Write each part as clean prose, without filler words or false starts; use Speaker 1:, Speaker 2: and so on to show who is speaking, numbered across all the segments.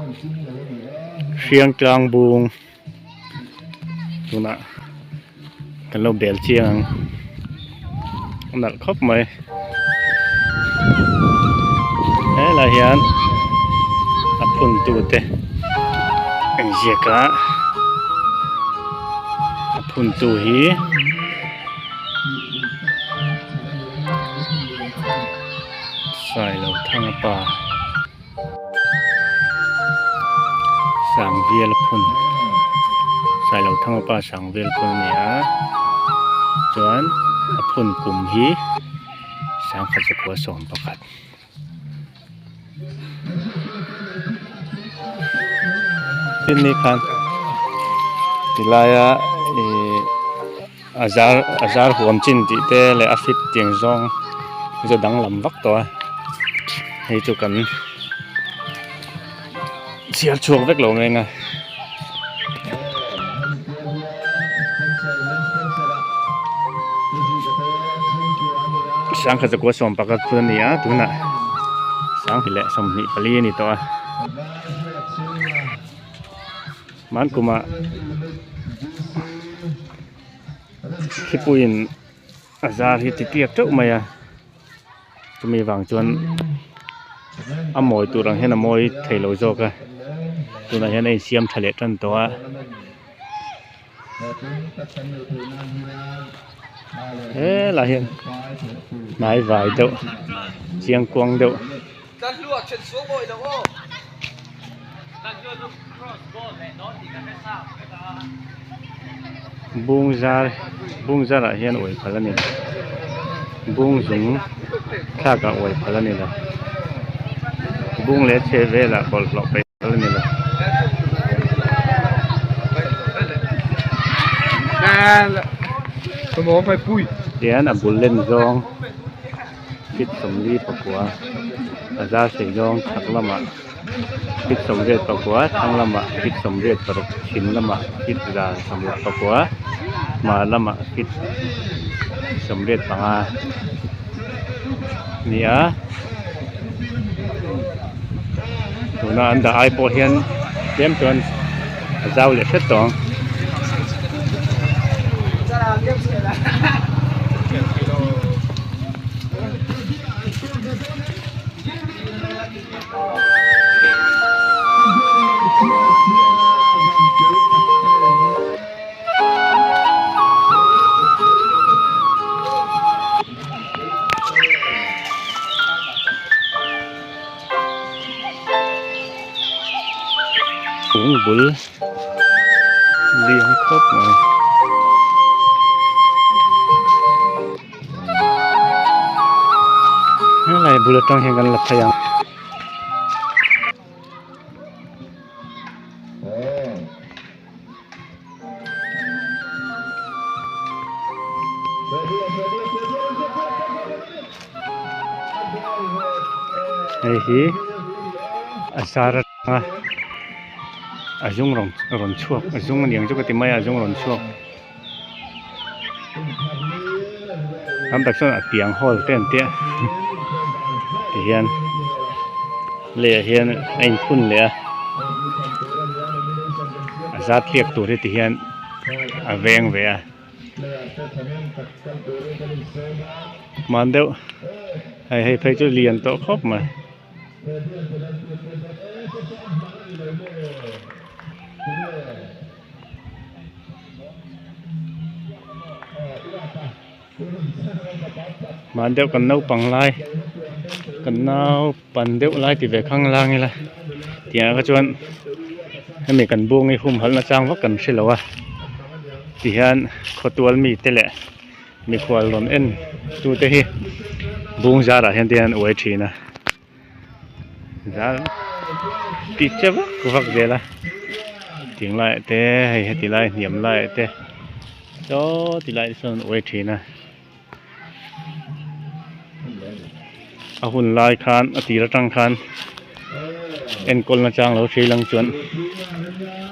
Speaker 1: Hriang tlang bung tunah kan lo bel chiang ang a nalh khawp mai helai hian a phun tute inziak a a phun tu hi. Sailothanga pa Sangvial phun Sailothanga pa Sangvial phun a ni a chuan a phun kum hi sangkhat zakua sawm pakhat. Hemi khan tilaia ihh a zar a zar huam chin tih te leh a fit tiang zawng chu a danglam vak tawh a hei chu kan chhiar chhuak vek lo mai ang a. Sangkhat zakua sawm pakhat phun a ni a tunah sanghnih leh 24 a ni tawh a hmankumah thlipuiin a zar hi ti tiak teuh mai a chumi vang chuan a mawi tur ang hian a mawi thei lo zawk a tunah hian a insiam tha leh tan tawh a. Helai hian hnai vai deuh chiang kuang deuh. Bung zar bung zarah hian uai phal a ni bung zung thlak ah uai phal a ni lo bung leh chheh velah bawlhhlawh paih phal a ni lo. Tihian a bul len zawng feet 44 a zar sei zawng chhak lamah. Feet 84 thlang lamah feet 86 chhim lamah feet 169 hmar lamah feet 85 a ni a tuna an dah ai pawh hian tlem chuan a zau leh hret tawh ang. Kung bul lian khawp mai. Helai bul atang hian kan la phei ang. Hei hi a zar atanga a zung rawn rawn chhuak a zung aniang chu ka ti mai a a zung rawn chhuak. Tam tak chuan a piang hawl te an tia tihian leiah hian a inphun leh a a zat tliak tur hi tihian a veng ve a hman deuh hei hei phei chu lian tawh khawp mai. Hman deuh kan naupang lai kan naupan deuh lai ti ve khang lang ila tiang ah kha chuan hemi kan bung hi humhalh na chang vak kan hre lo a tihian khawtual mite leh mikhual rawn en tute hi bung zarah hian te hian an uai thin a. Zal ti che vak vak zel a ting laiah te hei heti lai hniam laiah te saw ti lai te sawn an uai thin a a hun lai khan a tir atang khan enkawl na chang lo hrei lang chuan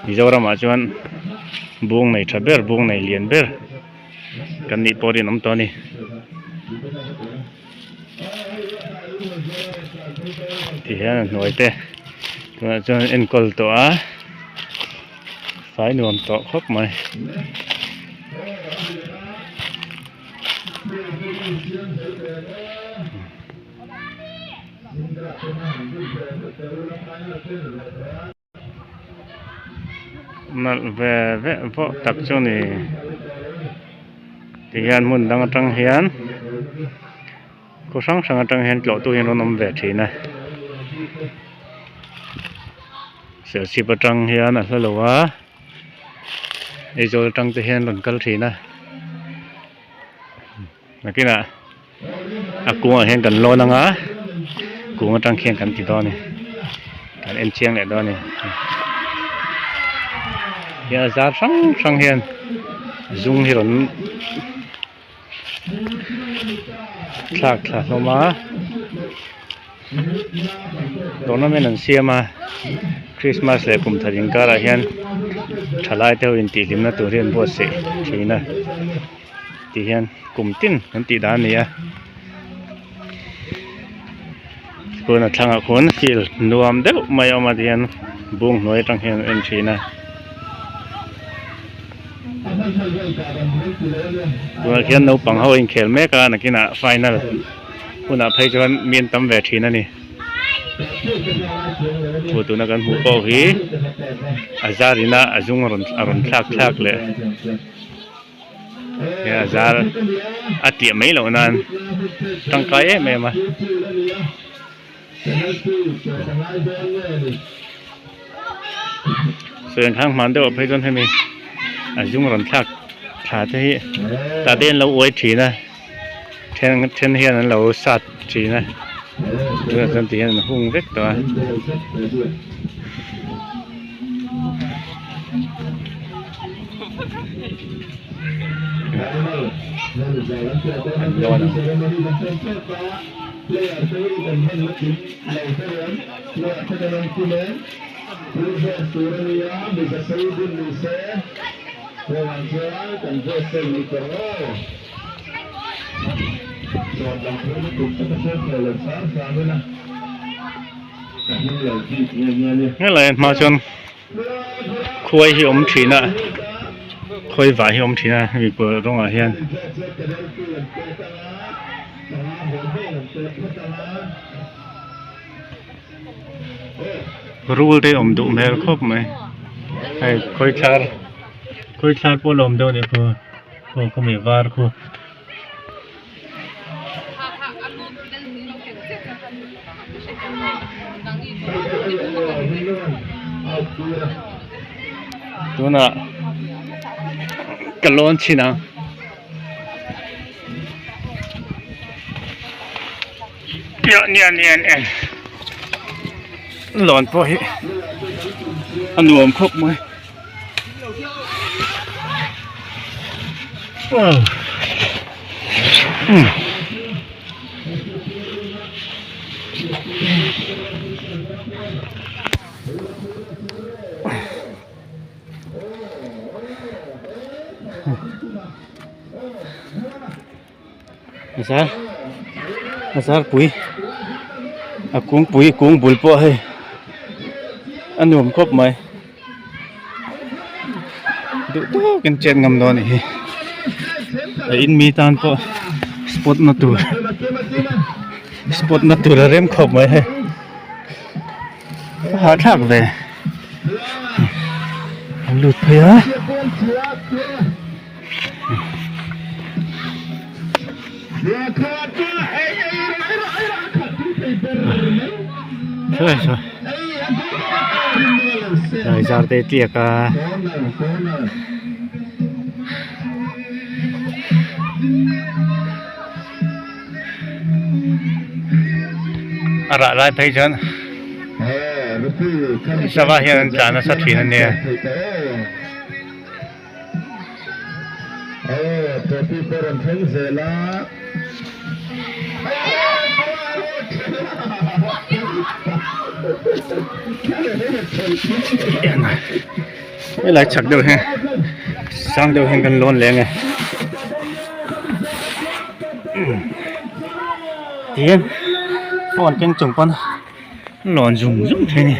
Speaker 1: Mizoramah chuan bung nei tha ber bung nei lian ber kan nih pawh rinawm tawh a ni. Ti hian a hnuai te. Tunah chuan an enkawl tawh a fai nuam tawh khawp mai. Nalh ve veh vawh tak chu ni tihian hmun dang atang hian khaw hrang hrang atang hian tlawh tu hi an rawn awm ve thin a serchhip atang hian a hla lo a Aizawl atang te hian an rawn kal thin a nakinah a kungah hian kan lawn ang a kung atang khian kan ti dawn a ni kan en chiang leh dawn a ni hian a zar hrang hrang hian zung hi rawn thlak thla hlawm a tournament an siam a christmas leh kum thar inkarah hian thalai te ho intihhlimna tur hi an buatsaih thin a. Tih hian kum tin kan tih dan a ni a chuan a thlangah khuan field nuam deuh mai a awm a tihian bung hnuai atang hian an en thin a tunah khian naupang ho a inkhel mek a nakinah final hunah phei chuan mi an tam ve thin a ni thu tuna kan hmuh pawh hi a zar ina a zung a rawn a rawn thlak thlak leh. He a zar a tih mai loh nan tangkai em em a. Sawi ang khang hman deuh ah phei chuan hemi a zung rawn thlak thla te hi tah te hian an lo uai thin a then then hian an lo sat thin a tunah chuan ti hian an hung vek tawh a. An lawn ang. Helai hma chuan khuai hi awm thin a khawi vah hi awm thin a hemi kawr rawngah hian. Rul te awm duh hmel khawp mai hei khawi thlar khawi thlar pawh la awm deuh a nih khu aw khawmi var khu. Tunah ka lawn chhin ang. Lawn pawh hi a nuam khawp mai. A zar a zar pui a kungpui kung bul pawh hei a nuam khawp mai duh tawkin chet ngam dawn a nih hi a in mi tan pawh spot na tur spot na tur a rem khawp mai hei a hahthlak ve an lut phei a. Sawi sawi Lai zar te tliak a. A rah lai phei chuan sava hian an tla nasa thin a nia. Helai chhak deuh hi sang deuh hian kan lawn leh ange tihian phone keng chung pawn. Lawn zung zung thei a ni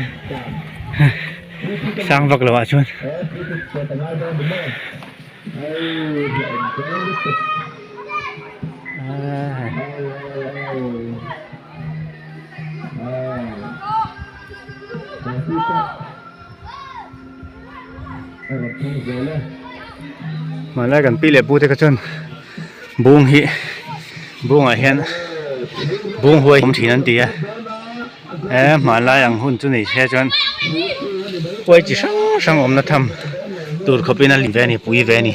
Speaker 1: sang vak lo ah chuan. Hmanlai kan pi leh pu te kha chuan bung hi bungah hian bung huai awm thin an ti a he hmanlai ang hun chu ni se chuan huai chi hrang hrang awmna tham tur khawpin a lim ve a ni pui ve a ni.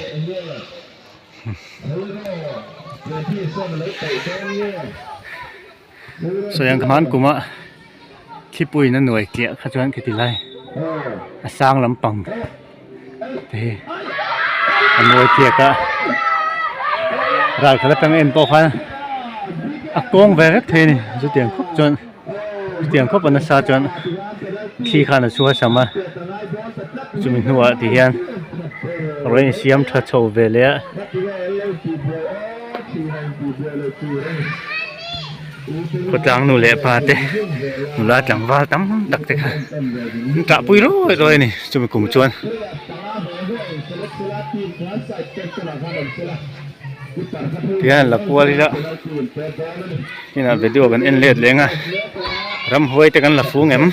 Speaker 1: Sawi ang khan kuma thlipuiin a nuai tliah kha chuan khiti lai a sang lampang te hi a mawi tliak a ral khat atang en pawh khan a kawng ve vek thei a ni chutiang khawp chuan chutiang khawp a nasa chuan thli khan a chhuah sam a chumi hnuah ti hian rawn insiam tha chho ve leh a. Khawtlang nu leh pa te nula tlangval tam tak te kha an tah pui rawi rawi a ni chumi kum chuan. Tihian la kual ila inah video kan en let leng a ramhuai te kan la fung em.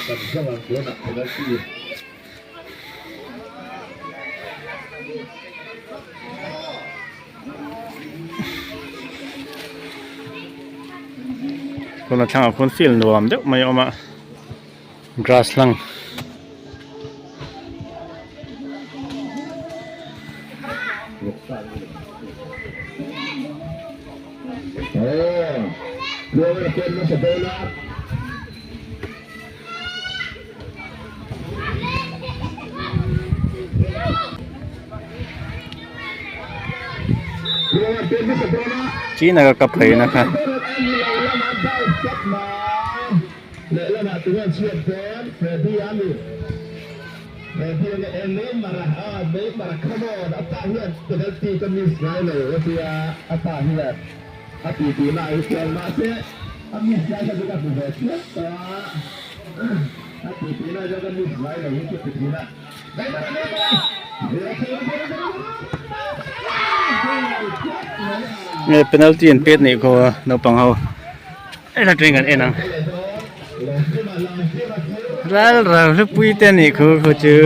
Speaker 1: Tuna thlangah khuan field nuam deuh mai a awm a grass hlang. China ka kap phei na kha. Nge penalty an pet nih khaw a naupang ho en atangin kan en ang ral ral hlupui te nih khu khu chu.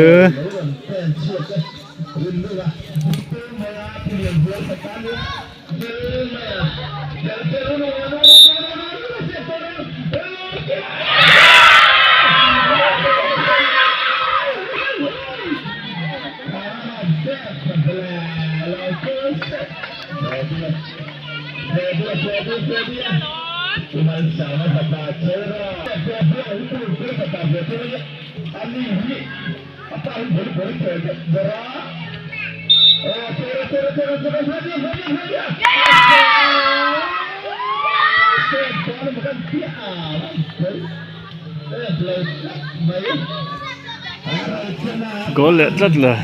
Speaker 1: Goal leh tlat la.